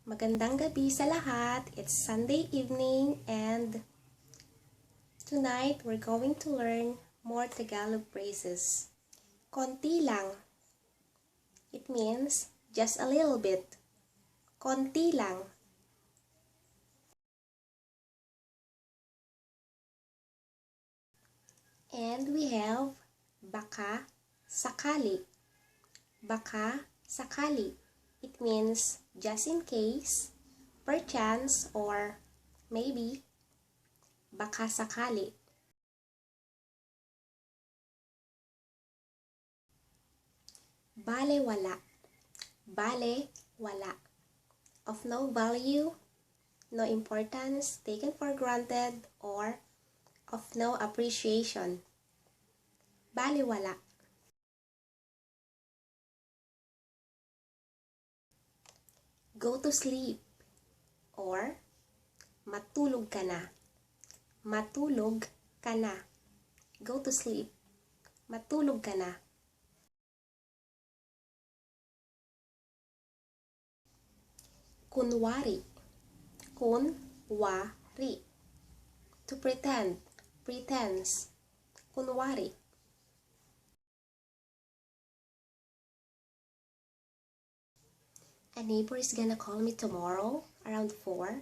Magandang gabi sa lahat. It's Sunday evening and tonight we're going to learn more Tagalog phrases. Konti lang. It means just a little bit. Konti lang. And we have Baka, sakali. Baka, sakali. It means just in case, perchance, or maybe. Baka sakali. Bale wala. Bale wala. Of no value, no importance, taken for granted, or of no appreciation. Bale wala. Go to sleep, or matulog ka na. Matulog ka na. Go to sleep. Matulog ka na. Kunwari. Kunwari. To pretend. Pretense. Kunwari. A neighbor is gonna call me tomorrow around 4,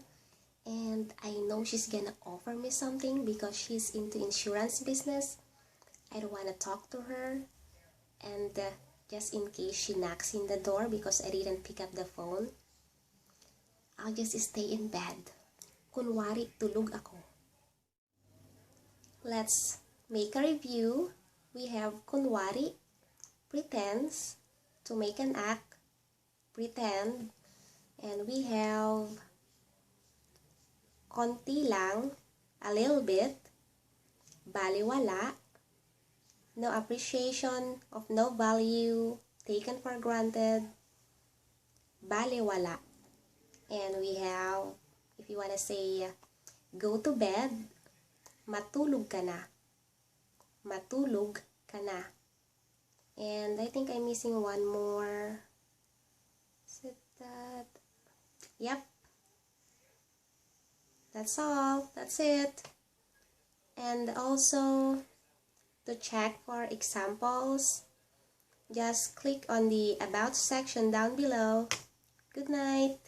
and I know she's gonna offer me something because she's into insurance business. I don't wanna talk to her, and just in case she knocks in the door because I didn't pick up the phone, I'll just stay in bed. Kunwari, tulog ako. Let's make a review. We have kunwari, pretense, to make an act, pretend, and we have konti lang, a little bit, baliwala, no appreciation, of no value, taken for granted, baliwala. And we have, if you want to say, go to bed, matulog ka na. Matulog ka na. And I think I'm missing one more. Is it that? Yep. That's all. That's it. And also, to check for examples, just click on the About section down below. Good night.